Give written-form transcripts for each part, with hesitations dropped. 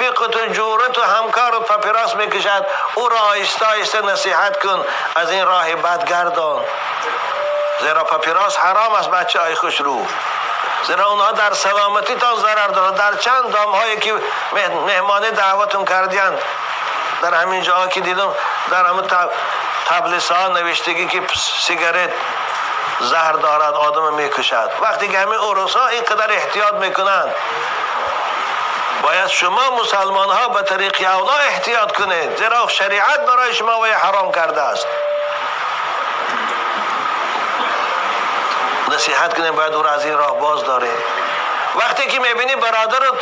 رفیق تو، جوره تو، همکار و پاپیراس میکشد، او را آهسته آهسته نصیحت کن، از این راه بد گردان. زیرا پاپیراس حرام است بچه های خوش رو، زیرا اونها در سلامتی تان ضرر دارد. در چند دام هایی که مهمانی دعوتون کردین، در همین جاها که دیدم در همین تبلیس ها نوشتگی که سیگارت زهر دارد، آدم میکشد. وقتی که همین اروس ها اینقدر احتیاط میکنند، باید شما مسلمان ها به طریق اولا احتیاط کنید، زیرا شریعت برای شما وی حرام کرده است. نصیحت کنیم، باید او را از این راه باز داره. وقتی که میبینی برادرت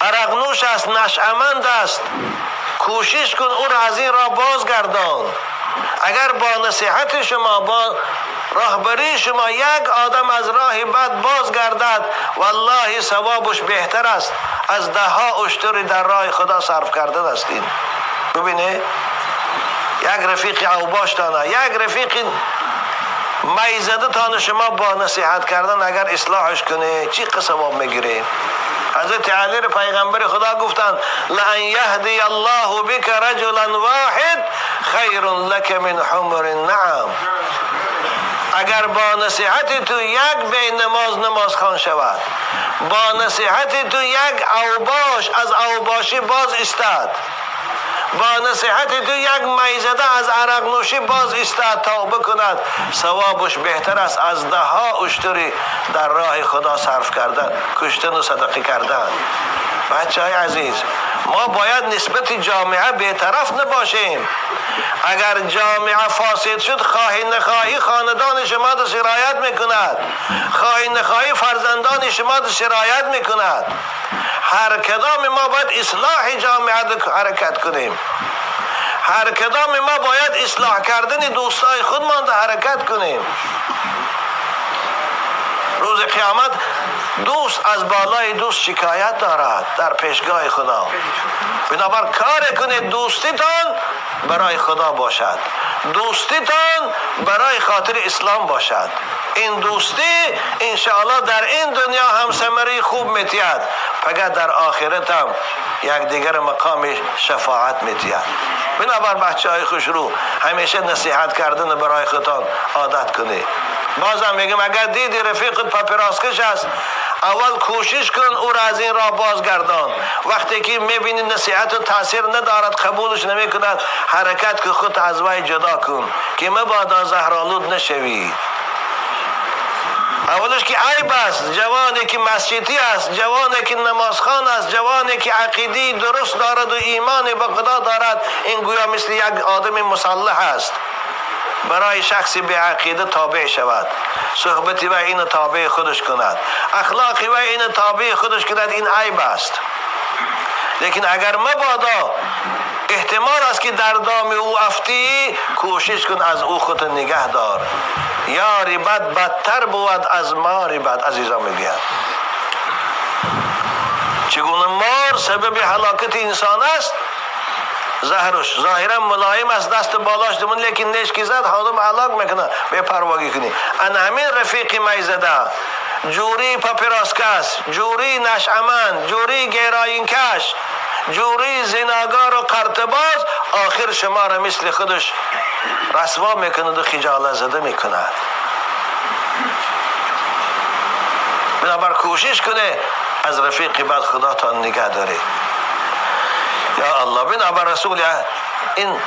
عرق نوش است، نشأمند است، کوشش کن او را از این راه بازگردان. اگر با نصیحت شما، با راهبری شما یک آدم از راه بد بازگردد، والله ثوابش بهتر است از ده ها اشتری در راه خدا صرف کردن است. این ببینه یک رفیق اوباش دانه، یک رفیق میزده تان شما با نصیحت کردن اگر اصلاحش کنه چی ثواب میگیره؟ حضرت علی پیغمبر خدا گفتند لئن یهدی الله بک رجلا واحد خیر لک من حمر النعم. اگر با نصیحت تو یک بی نماز نماز خوان شود، با نصیحت تو یک اوباش از اوباشی باز ایستد، با نصیحت تو یک میزده از عرق نوشی باز ایستد، توبه کند، ثوابش بهتر است از ده ها اشتری در راه خدا صرف کردن، کشتن و صدقه کردن. بچه های عزیز، ما باید نسبت جامعه بیطرف نباشیم. اگر جامعه فاسد شد، خواهی نخواهی خاندان شما را سرایت میکند، خواهی نخواهی فرزندان شما را سرایت میکند. هر کدام ما باید اصلاح جامعه حرکت کنیم. هر کدام ما باید اصلاح کردن دوستای خودمان را حرکت کنیم. روز قیامت دوست از بالای دوست شکایت دارد در پیشگاه خدا. بنابر کار کنید دوستیتان برای خدا باشد، دوستیتان برای خاطر اسلام باشد. این دوستی انشاءالله در این دنیا هم ثمره خوب میتید، فقط در آخرت هم یکدیگر مقام شفاعت میتید. بنابر بچه های خوشرو همیشه نصیحت کردن برای خودتان عادت کنید. بازم میگم اگر دیدی رفیقت پاپیراسکش است، اول کوشش کن او را از این راه بازگردان. وقتی که میبینی نصیحت و تاثیر ندارد، قبولش نمیکند، حرکت که خود از وی جدا کن که مبادا زهرآلود نشوی. اولش که عیب است جوانی که مسجدی است، جوانی که نمازخوان است، جوانی که عقیده درست دارد و ایمان به خدا دارد، این گویا مثل یک آدم مسلح است. برای شخصی به عقیده تابع شود، صحبتی و این تابع خودش کند، اخلاقی و این تابع خودش کند، این عیب است. لیکن اگر مبادا احتمال است که در دام او افتی، کوشش کن از او خود نگه دار. یاری بد بدتر بود از ماری بد. عزیزان میگوید چگونه مار سبب هلاکت انسان است، زهرش ظاهرا ملایم است، دست بالاش دمون، لیکن نیش که زد آدم هلاک میکنه. بے پرواگی کنی. ان همین رفیقی میزده، جوری پاپیراسکس، جوری نشأمند، جوری گیراینکش، جوری زناگار و قرتباز، آخر شما را مثل خودش رسوا میکند و خجالت زده میکند. بنابر کوشش کنه از رفیق بد خدا تا نگه داره. یا الله. بنابر رسول این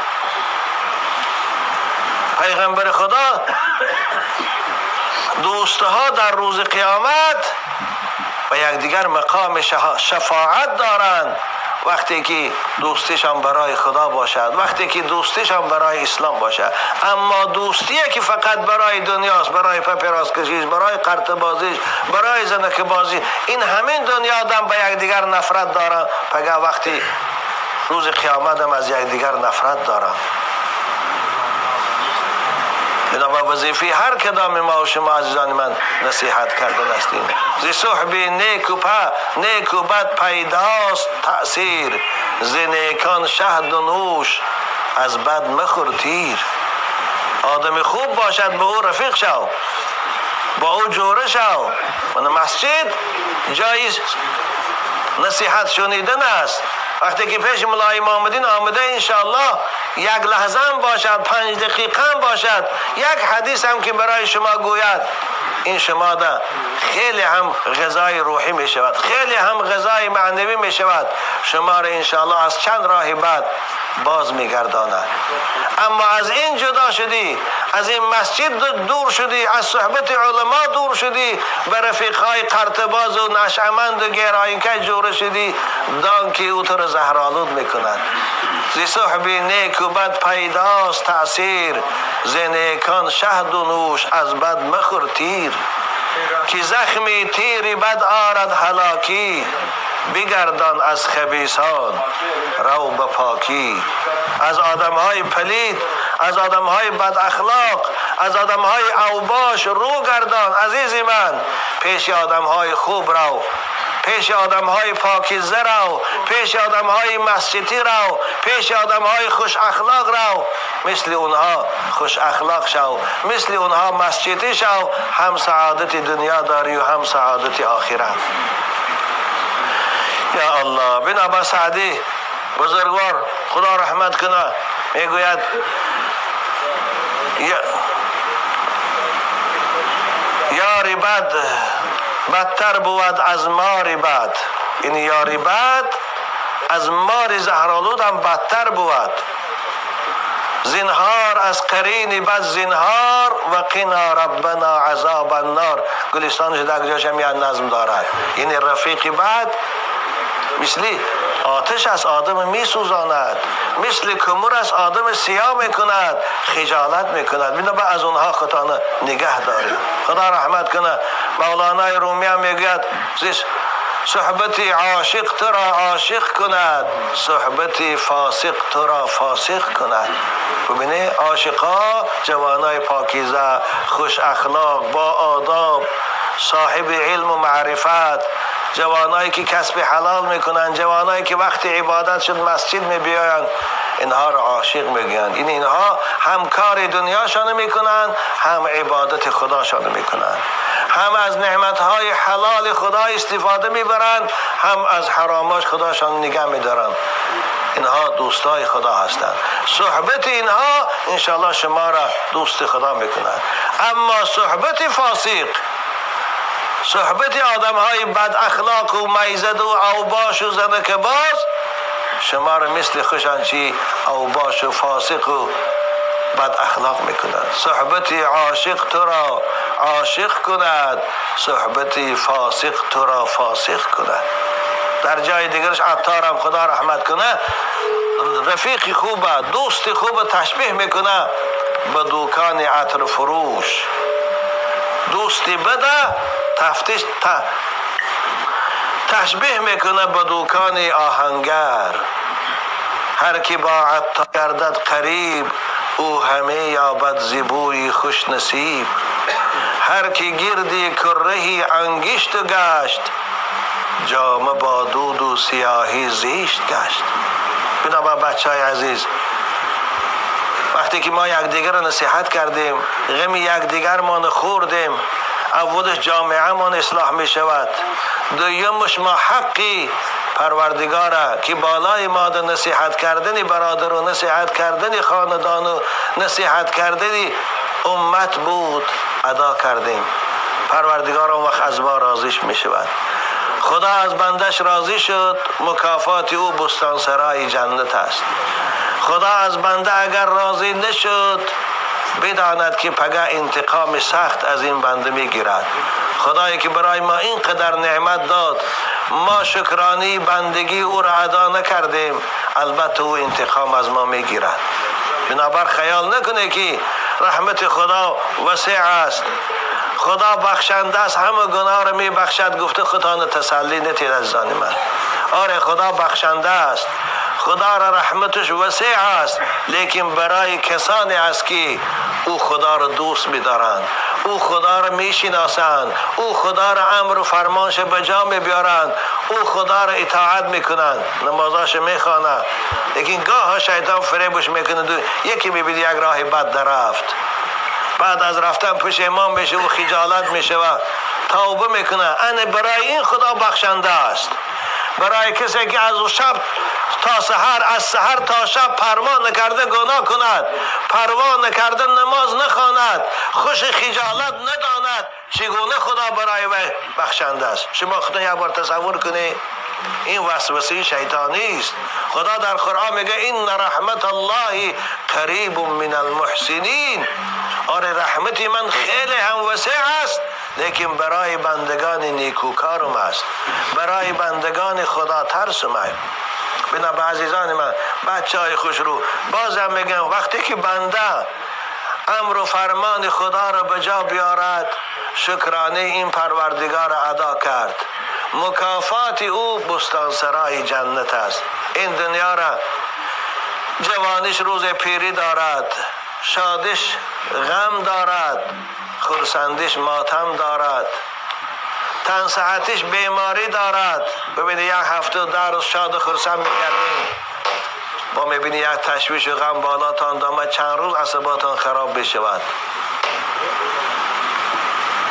پیغمبر خدا دوستها در روز قیامت و یکدیگر مقام شفاعت دارند. وقتی که دوستیشان برای خدا باشد، وقتی که دوستیشان برای اسلام باشد. اما دوستی که فقط برای دنیاست، برای پاپیراس کشیش، برای قرط بازیش، برای زنک بازی، این همین دنیا آدم به یکدیگر نفرت دارند. پگه وقتی روز قیامت هم از یکدیگر نفرت دارند. بنابر وظیفه هر کدام ما و شما عزیزان من نصیحت کردن هستیم. ز صحب نیک و نیک و بد پیداست تأثیر، ز نیکان شهد و نوش از بد مخور تیر. آدم خوب باشد به او رفیق شو، با او جوره شو. من مسجد جای نصیحت شنیدن است. وقتی که پیش ملا امام الدین آمده انشاءالله یک لحظه هم باشد، 5 دقیقه هم باشد، یک حدیث هم که برای شما گوید، این شما ده خیلی هم غذای روحی می شود، خیلی هم غذای معنوی می شود، شما را انشاءالله از چند راه بعد باز می گرداند. اما از این جدا شدی، از این مسجد دور شدی، از صحبت علما دور شدی، به رفیقهای قرتباز و نشعمند و گرائینکه جور شدی، دان که او تو را زهرآلود میکند. ز صحب نیک و بد پیداست تأثیر، ز نیکان شهد و نوش از بد مخور تیر. که زخمی تیر بد آرد هلاکی، بگردان از خبیثان رو به پاکی. از آدمهای پلید، از آدمهای بد اخلاق، از آدمهای اوباش رو گردان. عزیز من، پیش آدمهای خوب رو، پیش آدمهای پاکیزه رو، پیش آدمهای مسجدی رو، پیش آدمهای خوش اخلاق رو. مثل اونها خوش اخلاق شو، مثل اونها مسجدی شو، هم سعادت دنیا داری و هم سعادت آخرت. یا الله. بنا سعدی بزرگوار خدا رحمت کنه میگوید یاری بد بدتر بود از ماری بد، یعنی یاری بد از مار زهرآلود هم بدتر بود. زنهار از قرین بد زنهار و قنا ربنا عذاب النار. گلستانش در جاش هم یه نظم دارد، یعنی رفیق بد مثل آتش از آدم می سوزاند، مثل کمر از آدم سیاه می کند، خجالت می کند. بنا از اونها خودتان نگه دارید. خدا رحمت کنه مولانا رومی هم میگوید صحبت عاشق تو را عاشق کند، صحبت فاسق تو را فاسق کند. ببینه عاشقا جوانای پاکیزه، خوش اخلاق، با آداب، صاحب علم و معرفت، جوانایی که کسب حلال میکنن، جوانایی که وقت عبادت شد مسجد میبیایند، اینها را عاشق میگویند. این اینها هم کار دنیاشان میکنن، هم عبادت خداشان میکنن، هم از نعمتهای حلال خدا استفاده میبرند، هم از حراماش خداشان نگه میدارند. اینها دوستای خدا هستند. صحبت اینها انشاءالله شما را دوست خدا میکنند. اما صحبت فاسق، صحبت آدم های بد اخلاق و میزد و اوباش و زنک باز، شما را مثل خوشان چی اوباش و فاسق و بد اخلاق میکند. صحبت عاشق تو را عاشق کند، صحبت فاسق تو را فاسق کند. در جای دیگرش عطار هم خدا رحمت کنه رفیق خوبه، دوست خوبه تشبیه میکنه به دوکان عطر فروش. دوستی بده تفتیش تشبیه میکنه به دوکان آهنگر. هر کی با عطار گردد قریب، او همه یابد زیبوی خوش نصیب. هر کی گردی کرهی انگشت گشت، جامه با دود و سیاهی زیشت گشت. بنابر بچه های عزیز، وقتی که ما یکدیگر را نصیحت کردیم، غم یکدیگر مان خوردیم، اولش جامعه مان اصلاح می شود، دویمش ما حقی پروردگاره که بالای ما در نصیحت کردن برادر و نصیحت کردن خاندان و نصیحت کردن امت بود ادا کردیم. پروردگار اون وقت از ما راضیش می شود. خدا از بندش راضی شد، مکافات او بستان سرای جنت است. خدا از بنده اگر راضی نشد، بداند که پگه انتقام سخت از این بنده میگیرد. خدایی که برای ما اینقدر نعمت داد، ما شکرانی بندگی او را ادا نکردیم، البته او انتقام از ما میگیرد. بنابر خیال نکنه که رحمت خدا وسیع است، خدا بخشنده است، همه گناه را میبخشد. گفته خدا تسلی ندید عزیزان من. آره خدا بخشنده است، خدا را رحمتش وسیع است، لیکن برای کسانی است که او خدا را دوست می‌دارند، او خدا را میشناسند، او خدا را امر و فرمانش به جا می‌بیارند، او خدا را اطاعت میکنند، نمازاش میخوانند. لیکن گاه شیطان فریبش میکنه، یکی میبینی یک راه بد درفت، بعد از رفتن پشیمان میشه و خجالت میشه و توبه میکنه. انا برای این خدا بخشنده است. Барои касе ки аз шаб то саҳар, аз саҳар то шаб парво накарда гуноҳ кунад, парво накарда намоз нахонад, хуш хиҷолат надонад, чӣ гуна Худо барои вай бахшанда аст? Шумо худо як бор тасаввур кунед, ин васвасаи шайтонӣ аст. Худо дар Қуръон мегӯяд: إن رحمة الله قریب من المحسنین. آره, رحمتی من خیلی هم وسیع است, لیکن برای بندگان نیکوکارم است, برای بندگان خدا ترسم است. بنا عزیزان من, بچه های خوشرو, بازم میگم, وقتی که بنده امر و فرمان خدا را به جا بیارد, شکرانه این پروردگار ادا کرد, مکافات او بستانسرای جنت است. این دنیا را جوانش روز پیری دارد, شادش غم دارد, خرسندش ماتم دارد, تن صحتش بیماری دارد. ببینید, یک هفته 10 روز شاد و خرسند میگردیم, با میبینی یک تشویش و غم بالاتان دامد, چند روز عصباتان خراب بشود.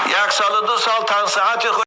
یک سال و 2 سال تن صحت.